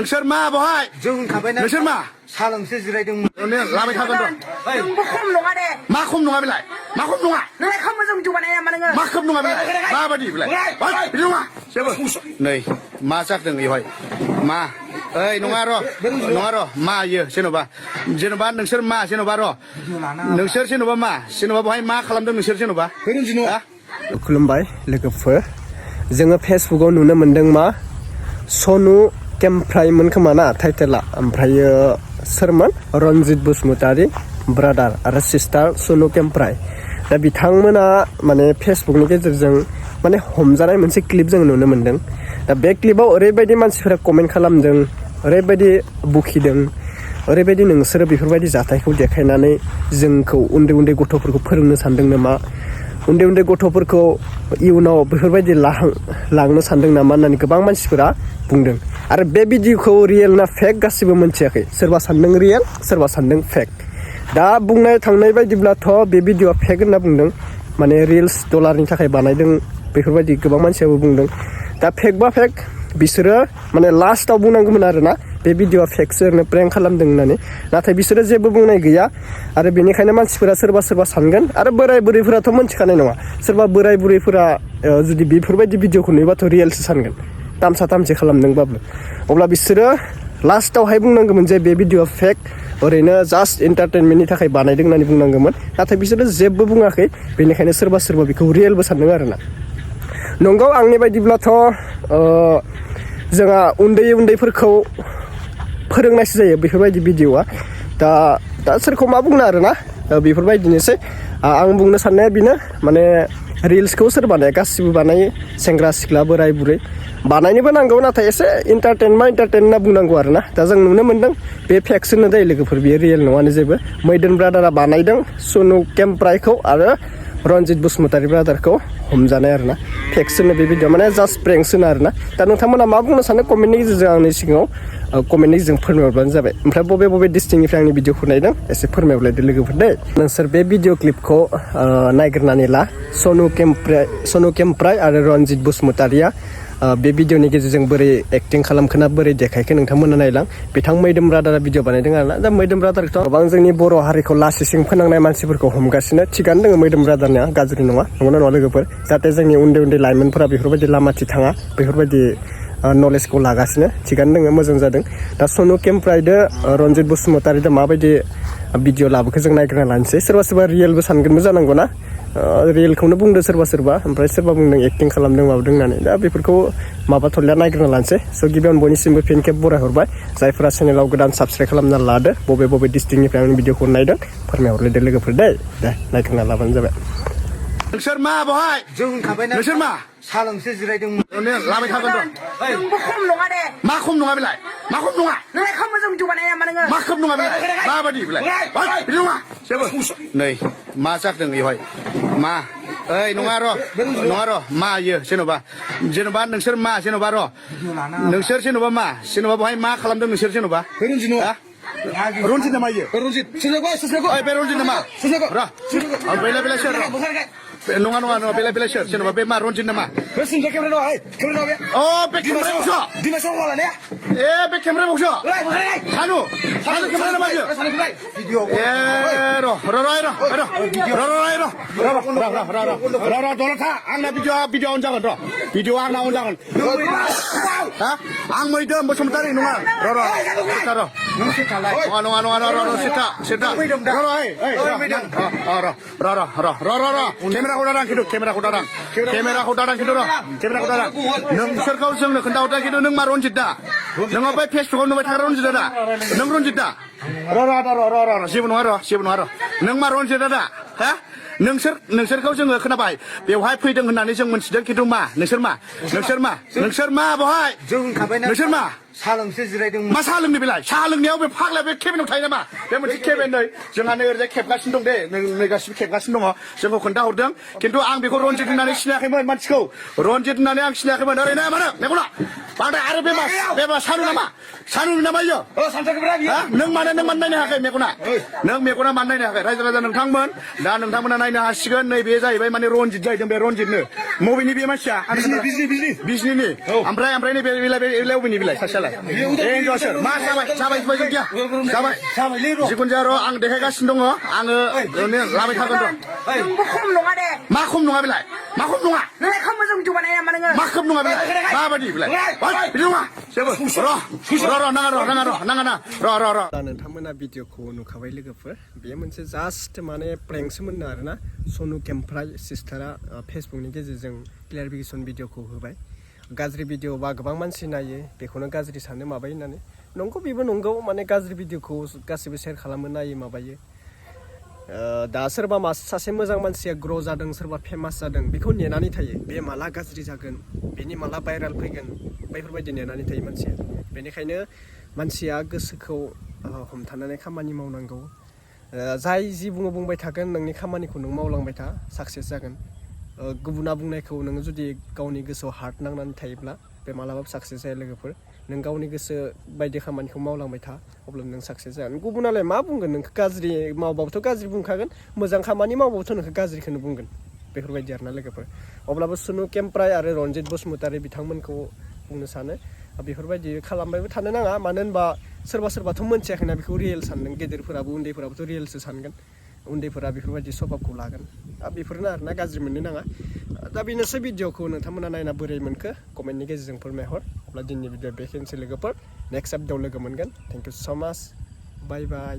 नोंसोर मा बहाय जों थाबायना नोंसोर मा सा लोंसो जिरायदोंमोन लाबाय थागोन र' नोंबो खम नङा दे मा खम नङा बेलाय मा खम नङा नोंलाय खाम मोजां भिडिअ बानाया नामा नोङो मा खम नङा बेलाय माबायदि बेलाय बिदि नङा जेबो नै मा जादों बेवहाय मा ओइ नङा र' मा इयो जेन'बा नोंसोर मा जेन'बा र' नोंसोर जेन'बा बहाय मा खालामदों नोंसोर जेन'बा खुलुमबाय लोगोफोर जोङो फेसबुकाव नुनो मोनदों मा सनु केमफ्रायमोन खोमा ना टाइटेला ओमफ्रायो सोरमोन रनजित बसुमतारी ब्रादार आरो सिस्टार सनु केमफ्राय दा बिथांमोना माने फेसबुकनि गेजेरजों माने हमजानाय मोनसे क्लिप जों नुनो मोनदों दा बे क्लिपाव ओरैबायदि मानसिफोरा कमेन्ट खालामदों ओरैबायदि बुखिदों ओरैबायदि नोंसोरो बेफोरबायदि जाथायखौ देखायनानै जोंखौ उन्दै उन्दै गथ'फोरखौ फोरोंनो सानदों नामा उन्दै उन्दै गथ'फोरखौ इयुनाव बेफोरबायदि लांनो सानदों नामा होननानै गोबां मानसिफोरा बुंदों आरो बे भिडिअखौ रियेल ना फेक गासिबो मोनथियाखै सोरबा सानदों रियेल सोरबा सानदों फेक दा बुंनाय थांनाय बायदिब्लाथ' बे भिडिअआ फेक होनना बुंदों माने रिल्स डलारनि थाखाय बानायदों बेफोरबायदि गोबां मानसियाबो बुंदों दा फेक बा फेक बिसोरो माने लास्टाव बुंनांगौमोन आरोना बे भिडिअआ फेकसो ओरैनो प्रेंक खालामदों होननानै नाथाय बिसोरो जेबो बुंनाय गैया आरो बेनिखायनो मानसिफोरा सोरबा सानगोन आरो बोराय बुरैफोराथ' मोनथिखानाय नङा सोरबा बोराय बुरैफोरा जुदि बेफोरबायदि भिडिअखौ नुयोबाथ' रियेलसो सानगोन तामसे खालामदोंबाबो अब्ला बिसोरो लास्टावहाय बुंनांगौमोन जे बे भिडिअआ फेक ओरैनो जास्ट एन्टारटेनमेन्टनि थाखाय बानायदों होननानै बुंनांगौमोन नाथाय बिसोरो जेबो बुङाखै बेनिखायनो सोरबा बेखौ रियेलबो सानदों आरोना नंगौ आंनि बायदिब्लाथ' जोंहा उन्दैफोरखौ फोरोंनायसो जायो बेफोरबायदि भिडिअआ दा सोरखौ मा बुंनो आरोना बेफोरबायदिनोसै आं बुंनो साननाया बेनो माने रिल्सखौ सोर बानाया गासिबो बानायो सेंग्रा सिख्ला बोराय बुरै बानायनोबो नांगौ नाथाय एसे एन्टारटेन होनना बुंनांगौ आरोना दा जों नुनो मोनदों बे फेक्सनो दायो लोगोफोर बेयो रियेल नङानो जेबो मैदेन ब्रादारा बानायदों सनु केमफ्रायखौ आरो रनजित बसुमतारी ब्रादारखौ हमजानाय आरोना फेक्सनो बे भिडिअ माने जास्ट प्रेंक्सनो आरोना दा नोंथांमोना मा बुंनो सानो कमेन्टनि गेजेरजों आंनि सिगाङाव कमेन्टनि गेजेरजों फोरमायहरबानो जाबाय ओमफ्राय बबे डिस्ट्रिक्टनिफ्राय आंनि भिडिअखौ नायदों एसे फोरमायहरलायदो लोगोफोर दे नोंसोर बे भिडिअ क्लिपखौ नायग्रोनानै ला सनु केमफ्राय आरो रनजित बसुमतारीया बे भिडिअनि गेजेरजों बोरै एक्टिं खालामखोना बोरै देखायखो नोंथांमोना नायलां बिथां मैदोम ब्रादारा भिडिअ बानायदों आरोना दा मैदोम ब्रादारखौथ' गोबां जोंनि बर' हारिखौ लासिसिं फोनांनाय मानसिफोरखौ हमगासिनो थिगानो दङ मैदोम ब्रादारनिया गाज्रि नङा नंगौना नङा लोगोफोर जाहाथे जोंनि उन्दै लाइमोनफोरा बेफोरबायदि लामाथि थाङा बेफोरबायदि नलेजखौ लागासिनो थिगानो दङ मोजां जादों दा सनु केमफ्रायदो रनजित बसुमतारीदो माबायदि भिडिअ लाबोखो जों नायग्रोना लानोसै सोरबा रियेलबो सानगोनबो जानांगौ ना रियेलखौनो बुंदो सोरबा ओमफ्राय सोरबा बुंदों एक्टिं खालामदों माबादों होननानै दा बेफोरखौ माबाथ'लिया नायग्रोना लानोसै स' गिबियावनो बयनिसिमबो फिन खेब बरायहरबाय जायफोरा चेनेलाव गोदान साबसक्राइब खालामना लादो बबे डिस्ट्रिक्टनिफ्राय आंनि भिडिअखौ नायदों फोरमायहरलायदो लोगोफोर दे नायग्रोना लाबानो जाबाय नोंसोर मा बहाय जों थाबायना नोंसोर मा सा लोंसो जिरायदोंमोन लाबाय थागोन र' नोंबो खम नङा दे मा खम नङा बेलाय मा खम नङा नोंलाय खाम मोजां भिडिअ बानाया नामा नोङो मा खम नङा बेलाय माबायदि बेलाय बिदि नङा जेबो नै मा जादों बेवहाय मा ओइ नङा र' मा इयो जेन'बा नोंसोर मा जेन'बा र' नोंसोर जेन'बा बहाय मा खालामदों नोंसोर जेन'बा रनजित नामा इयो रनजित बे रनजित नामा र' बेलाय सोर नङा बेलाय सोर जेन'बा बे मा रनजित नामा बे केमेरा बक्स बे केमेरा बक्स सानु केमेरा नामा इयो दलथा आंना भिडिअ अन जागोन र' भिडिअ आंना अन जागोन आं मैदोम बसुमतारी नङा र' सिथा केमेराखौ दादां खिन्थु नोंसोरखौ जोंनो खोन्थाहरदों खिन्थु नों मा रनजित दा नोङो बै फेसबुकाव नुबाय थाग्रा रनजित दा नों रनजित दा जेबो नङा र' नों मा रनजित दा हा नोंसोरखौ जोङो खोनाबाय बेवहाय फैदों होननानै जों मोनथिदों खिन्थु मा नोंसोर मा बहाय जों थाबायना नोंसोर मा सा लोंसो जिरायदोंमोन मा साहा लोंनो बेलाय साहा लोंनायाव बे फाग्लाया बे केबिनाव थायो नामा बे मोनसे केबिन नै जोंहा नै ओरैजाय खेबगासिनो दं दे नै गासिबो खेबगासिनो दङ जोंखौ खोन्थाहरदों खिन्थु आं बेखौ रनजित होननानै सिनायाखैमोन मानसिखौ रनजित होननानै आं सिनायाखैमोन ओरैनो मानो मेगना बांद्राय आरो बे सानु नामा इयो नों मानो नायनो हायाखै मेगना मानो नायनो हायाखै रायजो राजा नोंथांमोना नायनो हासिगोन नै बे जाहैबाय माने रनजित जाहैदों बे रनजितनो मबेनि बे मानसिया बिजनिनि ओमफ्राय नै बे बबेनि बिलाय सासेयालाय हिनजाव सोर मा जाबाय जाबाय गैया जाबाय जाबायलै र' जिखुनु जाया र' आं देखायगासिनो दङ आङो लाबाय थागोन र' नोंबो खम नङा दे मा खम नङा बेलाय मा खम नङा नोंलाय खोब मोजां भिडिअ बानाया नामा नोङो मा खोब नङा बेलाय माबायदि बेलाय बिदि नङा जेबो र' नाङा र' दा नोंथांमोना भिडिअखौ नुखाबाय लोगोफोर बेयो मोनसे जास्ट माने प्रेंकसोमोन आरोना सनु केमफ्राय सिस्टारा फेसबुकनि गेजेरजों क्लियारिफिकेसन भिडिअखौ होबाय गाज्रि भिडिअ बा गोबां मानसि नायो बेखौनो गाज्रि सानो माबायो होननानै नंगौ बेबो नंगौ माने गाज्रि भिडिअखौ गासिबो शेयार खालामो नायो माबायो दा सोरबा सासे मोजां मानसिया ग्र' जादों सोरबा फेमास जादों बेखौ नेनानै थायो बे माला गाज्रि जागोन बेनि माला भाइराल फैगोन बैफोरबायदि नेनानै थायो मानसिया बेनिखायनो मानसिया गोसोखौ हमथानानै खामानि मावनांगौ जाय जि बुंबाय थागोन नोंनि खामानिखौ नों मावलांबाय था साक्सेस जागोन गुबुना बुंनायखौ नोङो जुदि गावनि गोसोआव हार्ट नांनानै थायोब्ला बे मालाबाबो साक्सेस जाया लोगोफोर नों गावनि गोसो बायदि खामानिखौ मावलांबाय था अब्ला नों साक्सेस जागोन गुबुनालाय मा बुंगोन नोंखौ गाज्रि मावबाबोथ' गाज्रि बुंखागोन मोजां खामानि मावबाबोथ' नोंखौ गाज्रिखौनो बुंगोन बेफोरबायदि आरोना लोगोफोर अब्लाबो सुनु केमफ्राय आरो रनजित बसुमतारी बिथांमोनखौ बुंनो सानो बेफोरबायदि खालामबायबो थानो नाङा मानो होनबा सोरबाथ' मोनथियाखैना बेखौ रियेल सानदों गेदेरफोराबो उन्दैफोराबोथ' रियेलसो सानगोन उन्दैफोरा बेफोरबायदि सभाबखौ लागोन बेफोरनो आरोना गाज्रि मोननो नाङा दा बेनोसै भिडिअखौ नोंथांमोना नायना बोरै मोनखो कमेन्टनि गेजेरजों फोरमायहर अब्ला दिनैनि भिडिअ बेखिनिसै लोगोफोर नेक्स्ट आपडेटआव लोगो मोनगोन थेंक इउ स' माच बाय बाय